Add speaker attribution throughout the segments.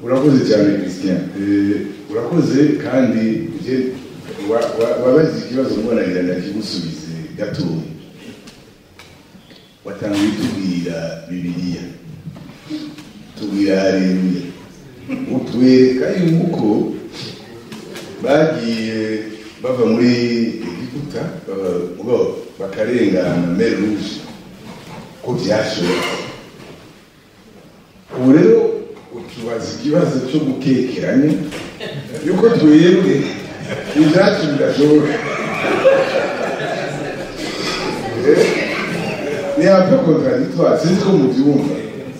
Speaker 1: Urakoze cyane, Christian. Urakoze kandi wabaze ikibazo mbona ndakigusubize gatoya. Watangiye tubwira Bibiliya, tubwira haleluya, utwereka yuko bagiye bava muri Egiputa bakarengana mer Rouge, ko byashoboka. Ubu rero utubaza ikibazo cyo gukekeranya yuko twebwe ibyacu bidashoboka. Ni un peu contradictoire, sinzi ko mubyumva,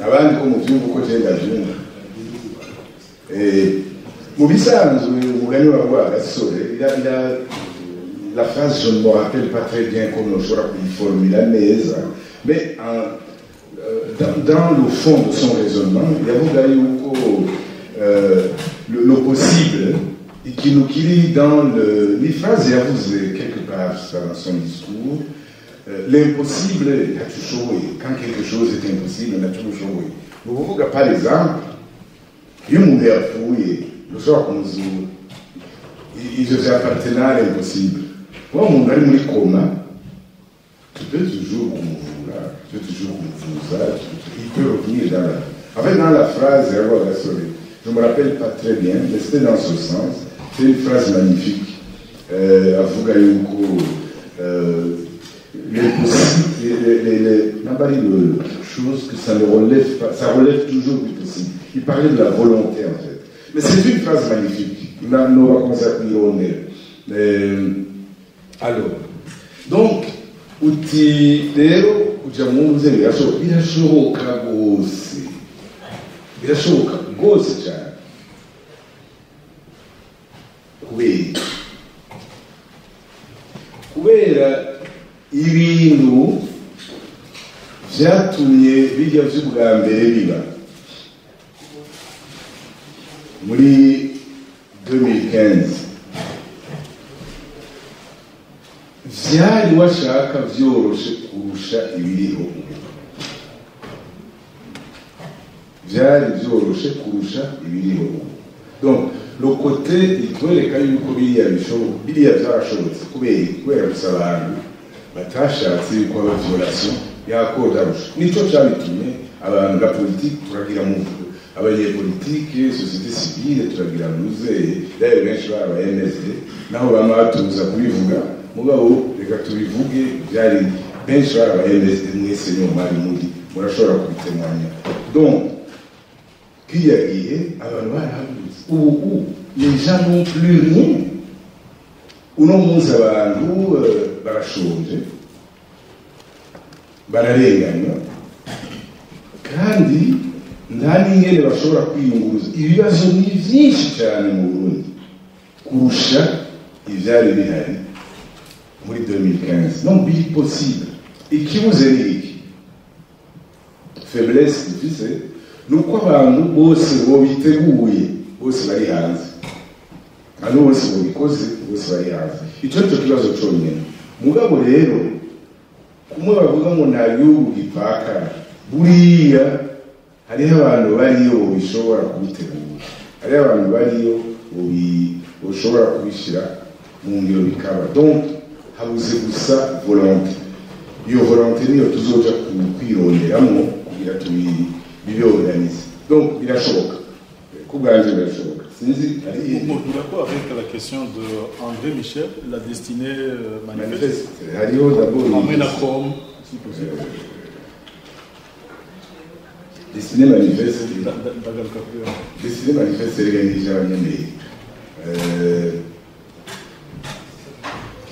Speaker 1: abandi ko mubyumva uko je ndabyumva. Mu bisanzwe umugani wa Rwagasore, la phrase, je ne me rappelle pas très bien comment ushobora kuyiformula neza, mais dans le fond de son raisonnement, yavuga yuko le possible, ikintu kiri dans le, ni phrase yavuze quelque part dans son discours, l'impossible ntacyo, quand quelque chose est impossible ntacyo ushoboye. Ni ukuvuga, par exemple, iyo umuntu yapfuye ntushobora kumuzura, ivyo vyappartenait à l'impossible. Kuba umuntu ari muri coma, tu peux toujours kumuvura, tu peux toujours kumuvuza, il peut revenir dans la, en fait, dans la phrase ya Rwagasore, je me rappelle pas très bien, mais c'était dans ce sens. C'est une phrase magnifique. Avuga yuko l'impossible, les chose que ça ne relève pas, ça relève toujours du possible. Il parlait de la volonté, en fait. Mais c'est une phrase magnifique. Alors, donc, uti rero kuja mu nzego birashoboka, birashoboka rwose, birashoboka rwose cyane. Kubera iki? Kubera ibintu vyatumye bijya vy'ubwa mbere biba muri 2015 vyari washaka vyoroshe kurusha ibiriho ubu, vyari vyoroshe kurusha ibiriho ubu. Donc le côté itwereka yuko biriya bishoboka, biriya vyarashobotse kubera gusa abantu batashatse yuko haba violation y'accord d'Arusha. Nico cabitumye abantu la politique turagira mu abanyepolitike, société civile, turagira muzeye d'ailleurs benshi baba MSD, naho bama batuza kubivuga, mugabo reka tubivuge, byari benshi baba MSD, mwese niyo mwari muri, murashobora kubitemanya. Donc kiriya gihe abantu barahagurutse. Ubu les gens n'ont plus rien. Uno munsi abantu barashonje, bararenganywa, kandi nta n'ingene bashobora kwiyunguruza. Ibibazo ni byinshi cyane mu Burundi kurusha ivyari bihari muri 2015. Donc biri possible. Ikibuze ni iki? Faiblesse dufise ni uko abantu bose bo biteguye, bose bari hanze, abantu bose bobikoze, bose bari hanze. Icyo nicyo kibazo cyonyine. Mugabo rero kumwe bavuga ngo nta gihugu gipfakara, buriya hariho abantu bariyo bishobora kubitegura, hariho abantu bariyo boshobora kubishyira mu ngiro bikaba. Donc habuze gusa volonté. Iyo volonté niyo tuzoja kwironderamo kugira tubiorganize. Donc birashoboka, ku bwanjye birashoboka. Sinzi ari
Speaker 2: D'accord avec la question de André Michel, la destinée manifeste.
Speaker 1: Manifeste hariho d'abord
Speaker 2: Hamwe na com, si possible.
Speaker 1: Destinée manifeste.
Speaker 2: Ndagaruka kuri yo.
Speaker 1: Destinée manifeste erega abanyamerika.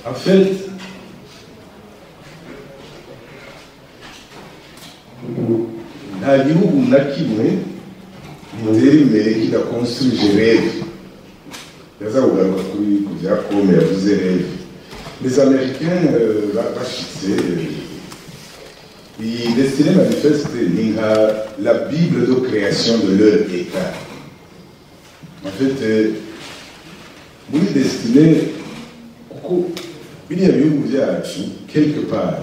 Speaker 1: En fait, nta gihugu na kimwe gitera imbere kidakonstruije rêve. Ndaza kugaruka kuri ku bya kome yavuze rêve. Les Américains bashitse iyi destinée manifeste ni nka la bible de création de leur état. En fait, muri destinée, kuko biriya bihugu byacu quelque part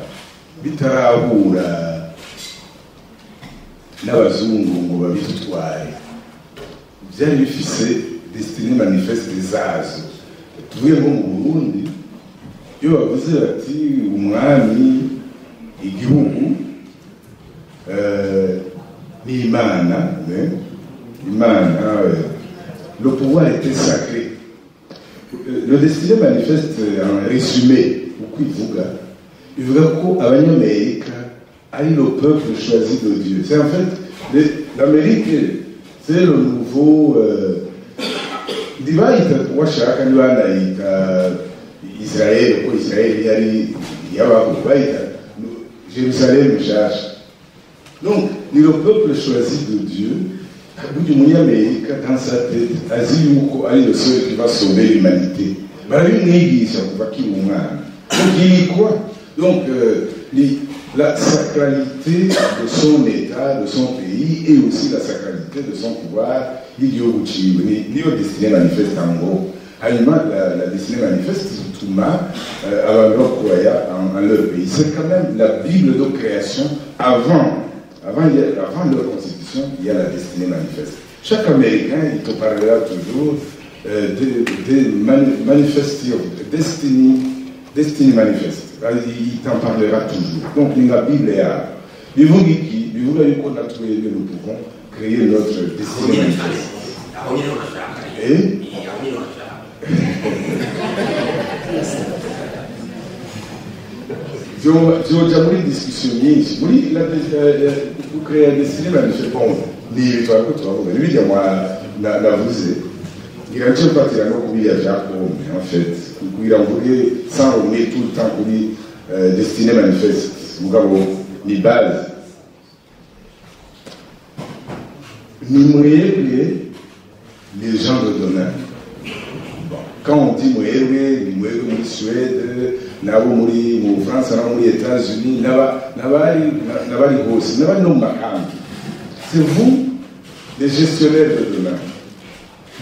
Speaker 1: bitarahura n'abazungu ngo babitutware, Byari bifise destinée manifeste zazo. Tuvuye nko mu Burundi, iyo bavuze bati umwami, igihugu, n'Imana, Imana, le pouvoir était sacré. Le destinée manifeste, en résumé, uko ivuga, ivuga ko Abanyamerika ari le peuple choisi de Dieu. C'est en fait l'Amérique, c'est le nouveau, ntibayita washaka, ntibanayita Israel, kuko Israel yari yabaho, bayita Jerusalem nshasha. Donc ni le peuple choisi de Dieu. Burya Umunyamerika, dans sa tête, azi yuko ari le seul qui va sauver l'humanité. Barabimwigisha kuva akiri umwana. Donc il y croit. Donc la sacralité de son état, de son pays, et aussi la sacralité de son pouvoir y'igihugu ciwe, niyo destinée manifeste en gros. Hanyuma la destinée manifeste ituma abantu bakroya en leur pays. C'est quand même la Bible de création. Avant leur constitution, il y a la destinée manifeste. Chaque Américain, il te parlera toujours de manifeste, destiny manifeste. Il t'en parlera toujours. Donc la Bible est à bivuga iki? Bivuga yuko natwe nous pouvons créer notre destinée manifeste.
Speaker 3: Aho nyine urashaka.
Speaker 1: Eh?
Speaker 3: Aho nyine urashaka.
Speaker 1: Vyoja muri discussion nyinshi muri la créer destinée manifeste. Bon, ni ibi twariko turavuga, ni bijya mwa navuze, ngira nce mfatira no kubiriya vya pome, en fait, kugira mvuge sans revenir tout le temps kuri destinée manifeste. Mugabo ni base, ni mwebwe les gens de demain. Bon, quand on dit mwebwe, ni mwebwe muri Suède, nabo muri mu Bufaransa, nabo muri États-Unis, n'abari hose, n'abari no mu makambi. C'est vous les gestionnaires de demain.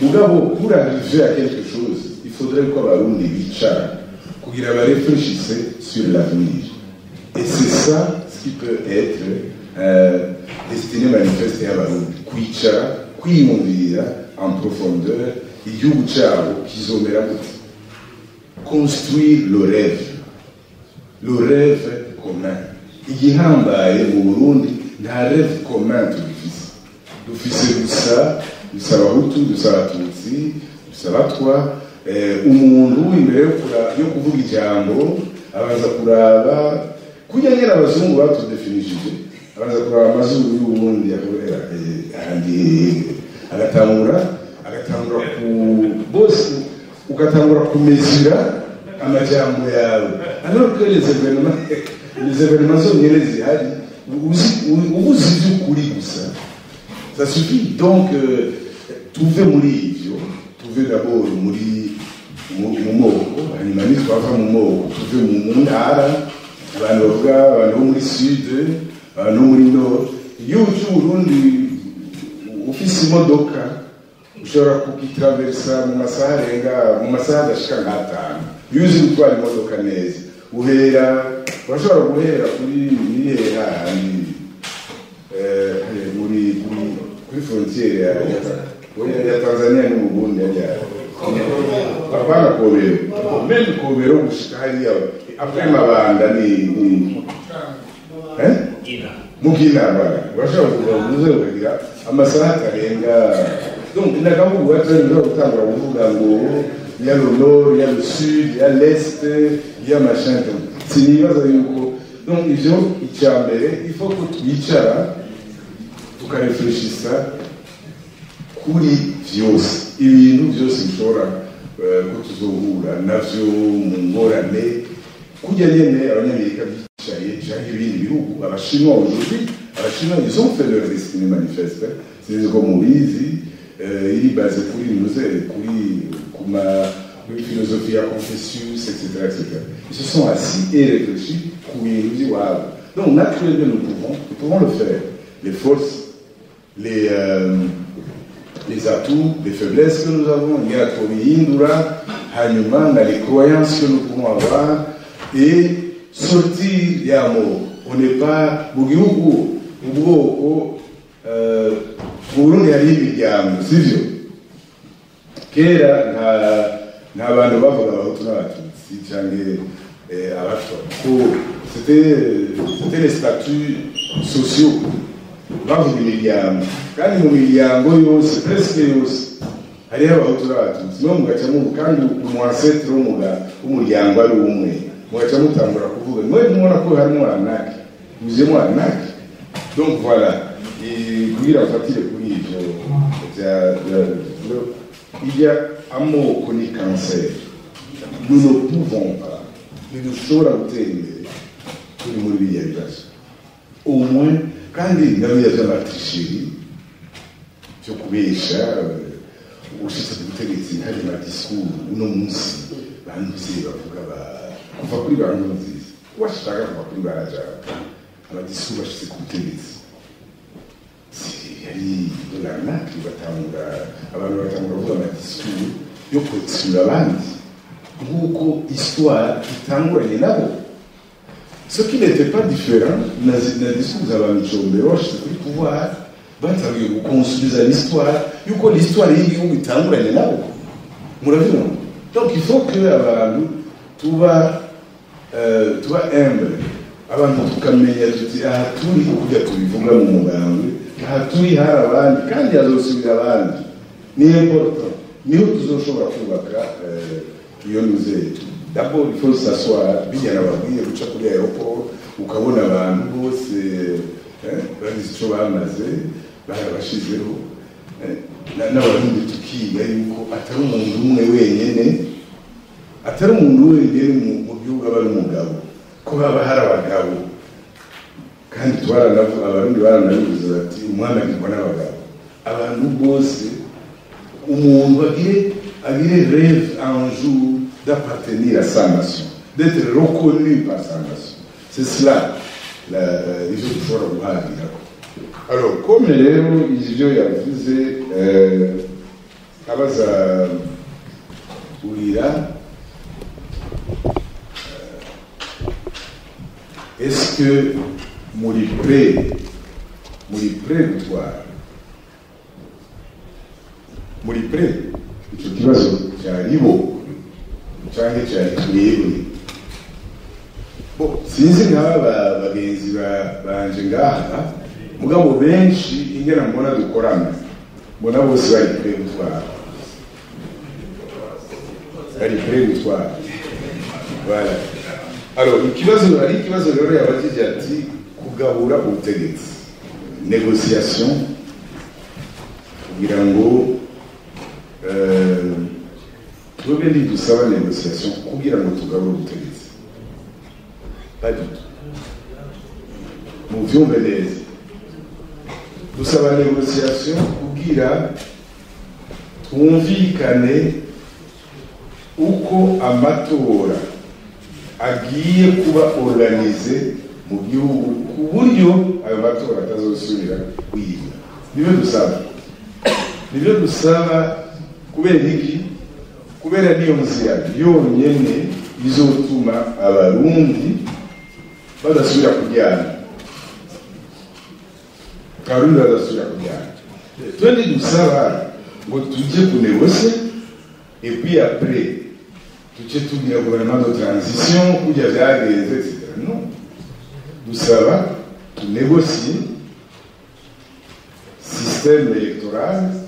Speaker 1: Mugabo, pour arriver à quelque chose, il faudrait ko Abarundi bicara kugira baréfléchisse sur l'avenir. Et c'est ça ce qui peut être destinée manifeste y'Abarundi: kwicara, kwiyumvira en profondeur igihugu cyabo kizomera gute, construire le rêve, le rêve commun. Igihambaye mu Burundi, nta rêve commun tugifise. Dufise gusa, dufise Abahutu, dufise Abatutsi, dufise Abatwa. Umuntu imbere yo kuvuga ijambo abanza kuraba kurya nyene abazungu batudefinishije, abanza kuraba amazuru y'uwundi, ahandi agatangura ku bose, ugatangura kumezira amajambo yawe, alors que les événements zonyene zihari, ubuzi ivy'ukuri gusa, ça suffit. Donc tuve muri ivyo, tuve d'abord muri mu moko, hanyuma nitwava mu moko tuve mu ntara. Abantu bavuga, abantu bo muri sud, abantu bo muri nord. Igihugu c'Uburundi, ufise imodoka ushobora kugitraversa mu masaha arenga, mu masaha adashika nk'atanu, iyo uzi gutwara imodoka neza. Uhera, urashobora guhera kuri nihe hahandi, muri kuri frontière ya Tanzania n'Uburundi, hariya hapana Kobero, même Kobero gushika hariya après Mabanda, ni eh Mugina. Voilà, urashobora kuva uze ukagira amasaha atarenga. Donc nakavuga ati nzo gutangura kuvuga ngo il y a le nord, il y a le sud, il y a l'est, il y a machin. Sinibaza yuko, donc ivyo, icya mbere, il faut ko twicara tukarefleshisa kuri vyose, ibintu vyose bishobora ko tuzohura navyo mu ngorane, kurya nyene Abanyamerika bicaye, canke ibindi bihugu, Abashinwa. Aujourd'hui, Abashinwa, ils ont fait leur destinée manifeste. Sinzi ko mubizi. Iri basé kuri nuze, kuri kuma kuri philosophie ya Confucius, etc., etc. Ils se sont assis et réfléchis ku bintu by'iwabo. Donc naturellement, nous pouvons le faire. Les forces, les atouts, les faiblesses que nous avons, il y a twobihindura, hanyuma na les croyances que nous pouvons avoir et sortir ya moko. On n'est pas mu gihugu ubwoko. Mu Burundi hariho imiryango, sivyo? Kera nta bantu bavuga Abahutu n'Abatutsi canke Abatwa, ko c'était les statuts sociaux. Bavuga imiryango, kandi mu miryango yose, presque yose, hariho Abahutu n'Abatutsi. No mugaca mu kandi umu ancêtre w'umuryango ari umwe, mugaca mutangura kuvuga mwe mubona ko harimo arnaque, muzemo arnaque. Donc voilà, kugira mfatire kuri ivyo il y a amoko ni cancer. Nous ne pouvons pas, ntidushobora gutera imbere turi muri biriya bibazo au moins. Kandi na biriya vy'ama tricheries byo kubesha, ushitse ku butegetsi hari ma discours uno munsi bantuze bavuga ba kuva kuri ba Nkurunziza, washaka kuva kuri ba Rajab, ama discours bashitse ku butegetsi yari de l'arnaque. Batangura, abantu batangura kuvuga ama discours yo kwexclure abandi nk'uko histoire itanguranye nabo, ce qui n'était pas différent na discours za ba Micombero bashitse kuri pouvoir, batangiye gukonstruiza l'histoire yuko l'histoire y'igihugu itanguranye nabo. Murabyumva? Donc il faut que abantu tuba humble, abantu tukamenya tuti aha turi, kujya tubivuga mu mugambwe, aha turi hari abandi kandi hazosubira abandi. Ni important, niho tuzoshobora kubaka iyo nuzeye. D'abord il faut s'asseoir. Bijya nababwiye, guca kuri aéroport ukabona abantu bose bagize icyo bamaze barabashizeho, n'Abarundi tukiga yuko atari umuntu umwe wenyene, atari umuntu wenyene mu gihugu aba ari umugabo, ko haba hari abagabo. Kandi twaranavuga, Abarundi baranabivuze bati umwana agirwa n'abagabo. Abantu bose, umuntu agire rêve un jour d'appartenir à sa nation, d'être reconnu par sa nation. C'est cela ivyo dushobora guharanirako. Alors comme rero ivyo yavuze, abaza urira, est-ce que muri prêt gutwara, muri prêt? Ico kibazo cyaribo canke cyari twebwe? Bo sinzi nk'aba bagenzi banje ngaha, mugabo benshi ingena mbona dukorana, mbona bose bari prêt gutwara, bari prêt gutwara. Voilà. Alors ikibazo, hari ikibazo rero yabajije ati kugabura ubutegetsi, négociation, kugira ngo twebwe ntidusaba négociation kugira ngo tugabure ubutegetsi, pas du tout. Muvyumve neza, dusaba négociation kugira twumvikane uko amatora agiye kuba organisé mu gihugu, ku buryo ayo matora atazosubira kwiga. Nibyo dusaba, nibyo dusaba. Kubera iki? Kubera niyo nzira yonyene izotuma Abarundi badasubira kuryana, Abarundi badasubira kuryana. Twe ntidusaba ngo tujye kunégocier et puis après tuce tugira gouvernement de transition kujya vyagenze, etc. Non, dusaba tunégocier système électoral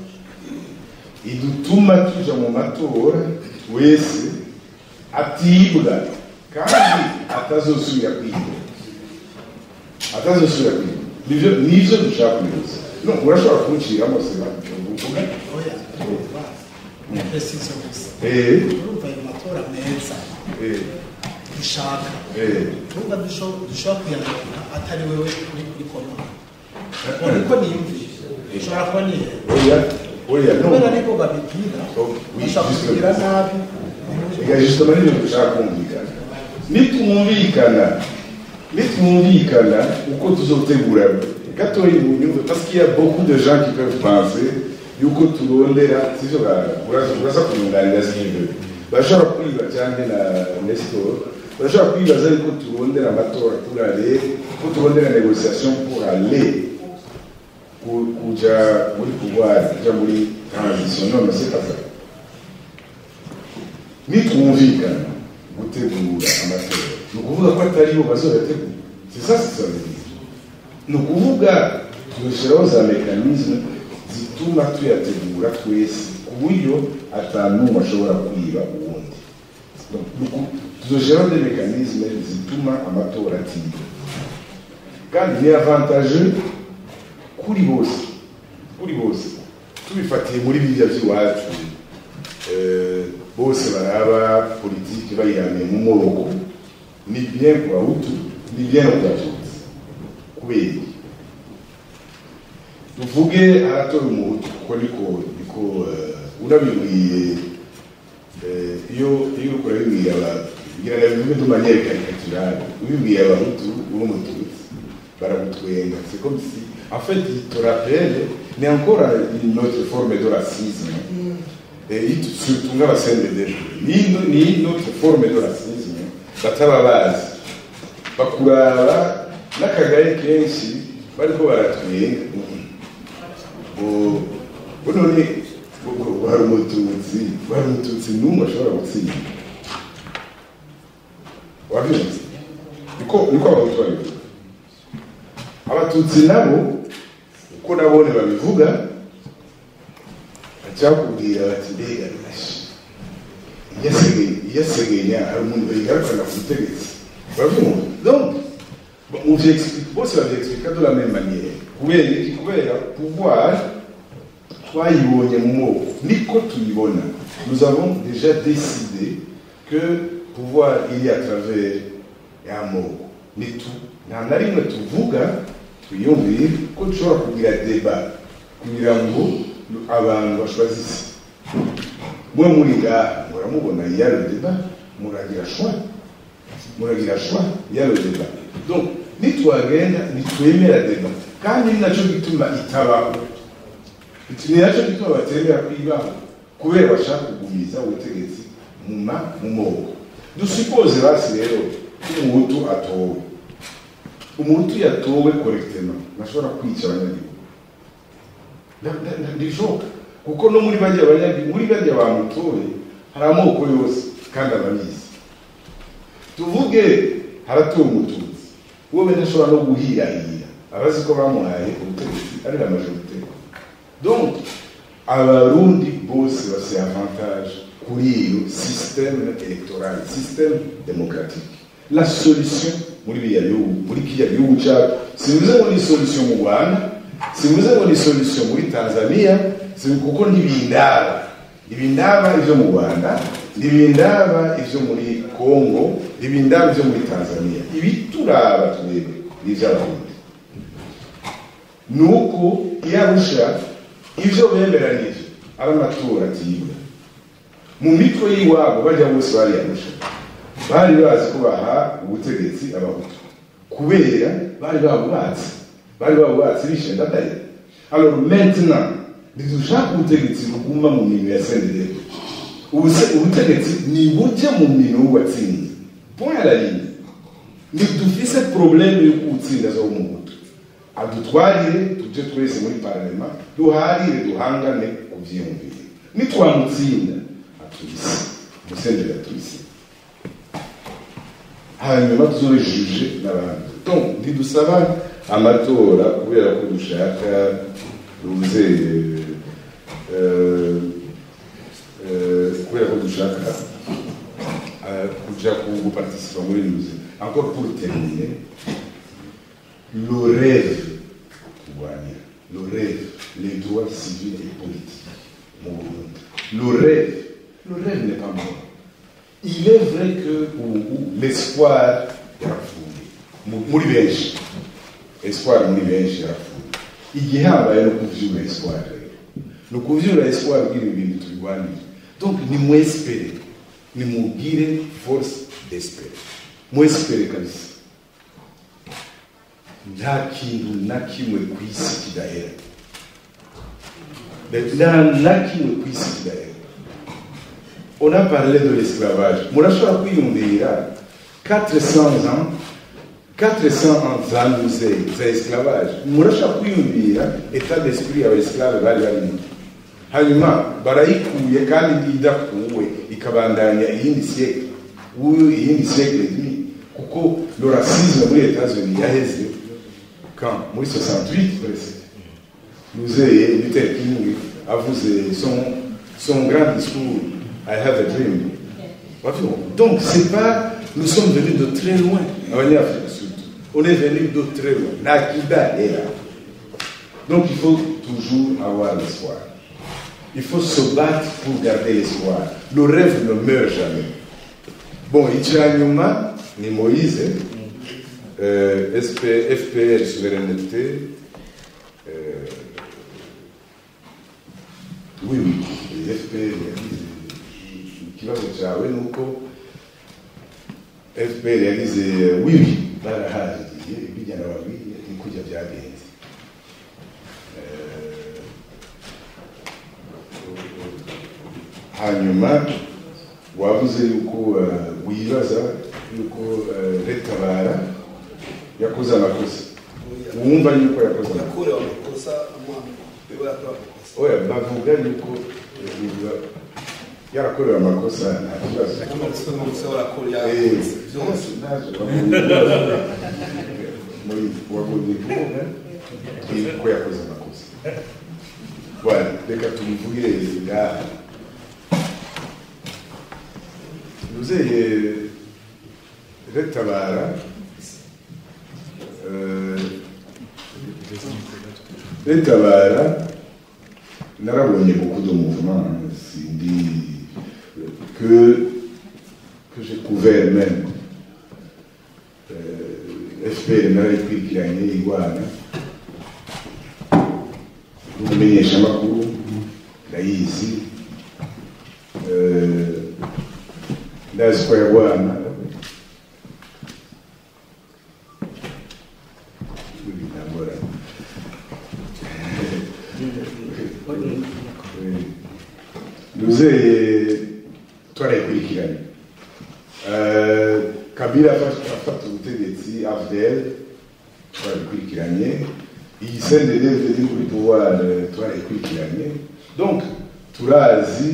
Speaker 1: idutuma tuja mu matora wese atibwa kandi atazosubira kwiga, atazosubira kwiga. Nivyo dushaka kunégocia. No urashobora kunciramo se uvuga?
Speaker 4: Oya, urumva, précision gusa. Urumva ayo matora meza dushaka, urumva dushobora kuyaronka atari wewe uri kuri commande? Niko niyumvise, ushobora kuba nihenda.
Speaker 1: Oya, oya, no.
Speaker 4: Kubera ariko babibwira
Speaker 1: Oh, oui,
Speaker 4: bashobora kubigira nabi.
Speaker 1: Ega justement nibyo dushaka kumvikana. Nitwumvikana uko tuzotegura gatoyi mu nyumve, parce qu'il y a beaucoup de gens qui peuvent penser yuko turondera, sivyo? Uraza kunyunganira sivyo? Bashobora kwiba cyangwa na Nestor bashobora kwibaza yuko turondera amatora pour aller, ko turondera négociation pour aller kuja muri pouvoir, kuja muri transition. Non, mais c'est pas ça. Nitwumvikana gutegura amatora, ni ukuvuga ko atari bo bazoyategura. C'est ça ce que ça veut dire. Ni ukuvuga tuzoshyiraho za mécanismes zituma tuyategura twese ku buryo atanumwe ashobora kwiba uwundi. Tuzoshyiraho des mécanismes zituma amatora atiba, kandi ni avantageux kuri bose, kuri bose. Tubifatiye muri biriya by'iwacu, bose baraba politiki bayiramiye mu moko, ni bien ku Bahutu, ni bien no ku Batutsi. Kubera iki? Tuvuge haratora Umuhutu, kuko niko unabibwiye, iyo uriko urabibwira abantu, ngira ngo bivuge de manière caricaturale, ubibwiye Abahutu uri Umututsi baragutwenga. C'est comme si en fait il te rappelle, mais encore une autre forme de racisme, et surtout nk'aba CNDD, ni une autre forme de racisme bataba bazi, bakuraba n'akagaye kenshi bariko baratwenga. Bo none hari Umututsi n'umwe ashobora gutsinda? Wabyumvise? Niko Abahutu babivuga. Abatutsi nabo uko nabone babivuga, bacyakubwira bati: "Mbega iyasegenya hari umuntu bayigarukana ku butegetsi?" Urabyumva? Donc on vyexplique, bose bavyexplique de la même manière. Kubera iki? Kubera pouvoir twayibonye mu moko, niko tuyibona. Nous avons déjà décidé que pouvoir iri à travers y'amoko. Nitu nta na rimwe tuvuga, twiyumvire ko dushobora kugira débat kugira ngo abantu bashwazise. Mwe muri ngaha muramubona, il y a le débat, muragira choix, muragira choix, il y a le débat. Donc nitwagenda nitwemera débat, kandi ni nacyo gituma itabaho, ni nacyo gituma batemera kwibaho, kubera bashaka kugumiza ubutegetsi mu moko. Dusuppose basi rero ko Umuhutu atowe, Umuhutu yatowe correctement ntashobora kwica abanyagihugu. Ntibishoboka, kuko no muri bajya abanyagihugu, muri bajya bamutoye, hari amoko yose kandi ababizi. Tuvuge haratowe Umututsi, wowe ntashobora no guhirahira, abazi ko bamuhaye ubutegetsi ari la majorité. Donc Abarundi bose bafise avantage kuri iyo système électoral, système démocratique. La solution muri biriya bihugu, muri kiriya gihugu cyacu, simvuze ngo ni solution mu Rwanda, simvuze ngo ni solution muri Tanzania, kuko ntibindaba, ntibindaba ivyo mu Rwanda, ntibindaba ivyo muri Congo, ntibindaba ivyo muri Tanzania. Ibituraba twebwe ni ivy'Abarundi. Nuko iyo Arusha ivyo bemeranije ari amatora atibwa, mu mitwe y'iwabo bajya bose bari Arusha bari bazi ko baha ubutegetsi Abahutu, kubera bari babubatse bishe Ndadaye. Alors maintenant ntidushaka ubutegetsi buguma mu minwe ya CNDD. Ubutegetsi ni bujye mu minwe w'uwatsinze, point à la ligne. Ntidufise problème yo kuwutsinda zo Umuhutu, adutwarire, tuje twese muri parlement, duharire, duhangane ku vyiyumviro. Nitwamutsinda atubise umusenderi, atubise, hanyuma tuzobe juge n'abandi. Donc ntidusaba amatora kubera ko dushaka ruze kubera ko dushaka kuja guparticipa muri ruze. Encore pour terminer, le rêve kurwanira, le rêve, les droits civils et politiques mu Burundi, le rêve, le rêve n'est pas mort. Il est vrai que ubu l'espoir yarapfuye muri benshi, espoir muri benshi yarapfuye. Igihambaye no kuvyura espoir rero, ni ukuvyura espoir kugira ibintu tubirwanire. Donc nimwespere, nimugire force d'espérer, mwespere kabisa. Nta kintu na kimwe ku isi kidahera, nta na kimwe ku isi kidahera. On a parlé de l'esclavage. Murashobora kwiyumvira 400 ans, 400 ans zanuze za esclavage? Murashobora kwiyumvira état d'esprit aba esclave bari barimo? Hanyuma barayikuye, kandi idakuwe. ikabandanya iyindi siècle ou iyindi siècle et demi, kuko le racisme muri États-Unis yaheze quand muri 68 presque. Nous Luther King avuze son grand discours I have a dream. Donc c'est pas, nous sommes venus de très loin, en Afrique surtout. On est venus de très loin. Nakiba est là. Donc il faut toujours avoir l'espoir. Il faut se battre pour garder l'espoir. Le rêve ne meurt jamais. Bon, Ichanyuma ni Moïse, SP, FPR, souveraineté. Oui, oui, FPR, ikibazo cyawe ni uko FPR yagize oui, oui, barahariye bijyana babwiye ni kujya byagenze. Hanyuma wavuze yuko wibaza yuko Retabara yakoze amakosa, wumva yuko yakoze
Speaker 5: amakosa.
Speaker 1: Oya, bavuga yuko yarakorewe amakosa nta kibazo. Wagombye kuvuga ko yakoze amakosa. Voilà, reka tubivugire ngaha. Nuzeye Retabara, Retabara narabonye beaucoup de mouvements, Cindy, que j'ai couvert même. FPR narayikurikiranye igwana n'umumenyeshamakuru ndayizi, ndazi ko yagwana. Nuzeye twarayikurikiranye. Kabila afata ubutegetsi, AFDL twarayikurikiranye, iyi CNDD-FDD kuri pouvoir twarayikurikiranye. Donc turazi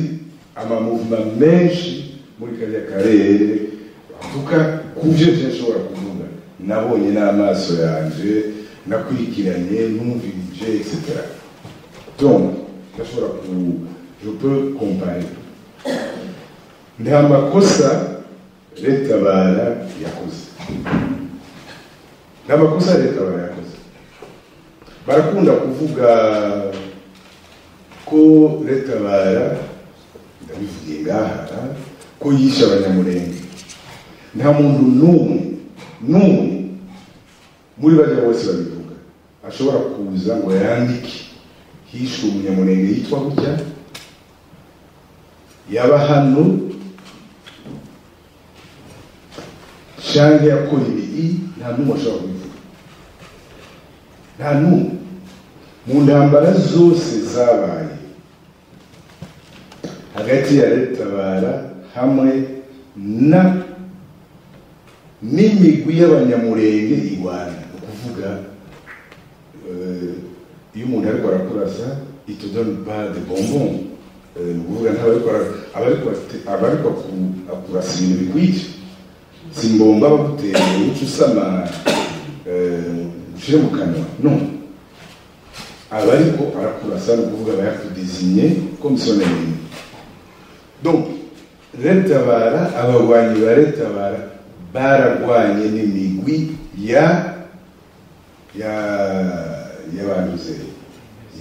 Speaker 1: ama mouvement menshi muri kariya karere. En tout cas kuvyo nshobora kuvuga nabonye n'amaso yanje, nakurikiranye, numvirije, etc. Donc ndashobora ku, je peux comparer. Nta makosa Retabara yakoze, nta makosa Retabara yakoze. Barakunda kuvuga ko Retabara, ndabivugiye ngaha, ko yishe abanyamurenge. Nta muntu n'umwe muri bajya bose babivuga ashobora kuza ngo yandike hishwe umunyamurenge yitwa gutya, yaba hano shange yakora ibi, nta n'umwe ashobora kubivuga, nta n'umwe. Mu ntambara zose zabaye hagati ya Retabara hamwe na n'imigwi y'abanyamurenge igwana, ni ukuvuga iyo umuntu ariko arakurasa il te donne pas de bonbons, ni ukuvuga abariko akurasa ibintu bikwica, si mbomba baguteye uca usama ushire mu kanwa, non, abariko arakurasa ni ukuvuga aba yakudesinye comme son ennemi. Donc Retabara, abagwanyi ba Retabara baragwanye n'imigwi ya y'abantuze,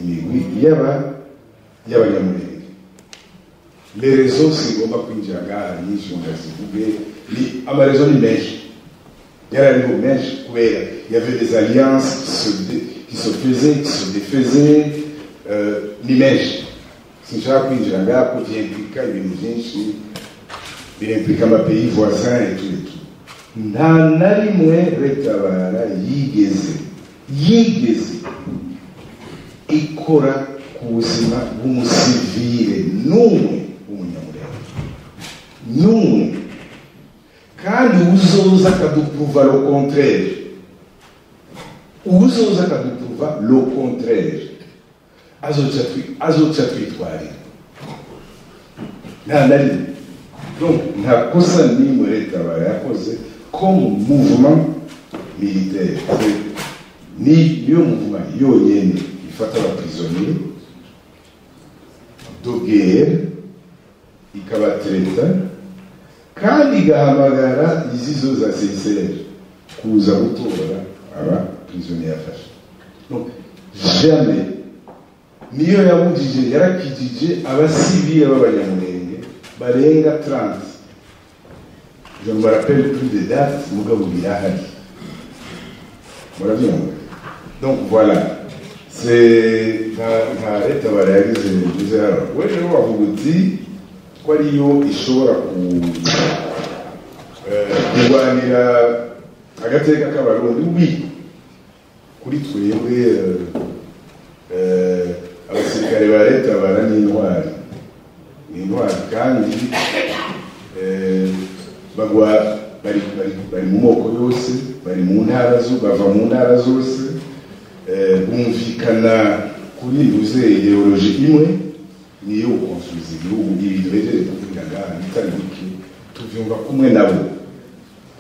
Speaker 1: imigwi y'abanyamurenge. Les réseaux singomba kwinjira ngaha nyinshi ngo ndazivuge, ni amarezo ni menshi, yarariho menshi kubera il y avait des alliances qui se faisaient, qui se défaisaient, ni menshi. Sinshaka kwinjira ngaha ko vyimplika ibintu vyinshi, birimplika amapays voisins et tout et tout. Nta na rimwe Retabara yigeze ikora ku buzima bw'umusivile n'umwe w'umunyamurenge n'umwe, kandi uzoza akadupruva le contraire, uzoza akadupruva le contraire azoca twitwarira. Nta na rimwe. Donc nta kosa n'imwe Red Tabara yakoze comme mouvement militaire. Ni niyo mouvement yonyene ifata aba prisonniers de guerre, ikabatreta, kandi igahamagara izizo za CICR kuza gutora aba prisonniers yafashe. Donc jamais. Niyo yabujije, yarakijije abasivile b'Abanyamulenge barenga 30. Je ne me rappelle plus des dates, mugabo birahari, murabyumva. Donc voilà, c'est nta Red Tabara yagize bivuze hano. We rero wavuga uti ko ariyo ishobora kurwanira agateka k'Abarundi. Oui, kuri twebwe abasirikare ba Red Tabara ni intwari, ni intwari, kandi bagwa bari mu moko yose, bari mu ntara zo bava mu ntara zose, bumvikana kuri ntuze idéologie imwe, niyo gukonstruiza igihugu. Ibi duhejeje kuvuga ngaha bitari bike tuvyumva kumwe nabo,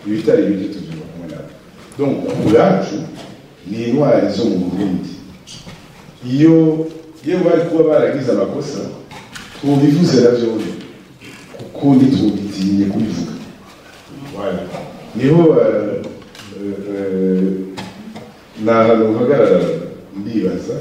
Speaker 1: ibitari bike tuvyumva kumwe nabo. Donc ubwacu ni intwari zo mu Burundi. Iyo yewe bari kuba baragize amakosa, tubivuze navyo, kuko ntitubitinye kubivuga. Voilà, niho ni ahantu uhagarara ndibaza.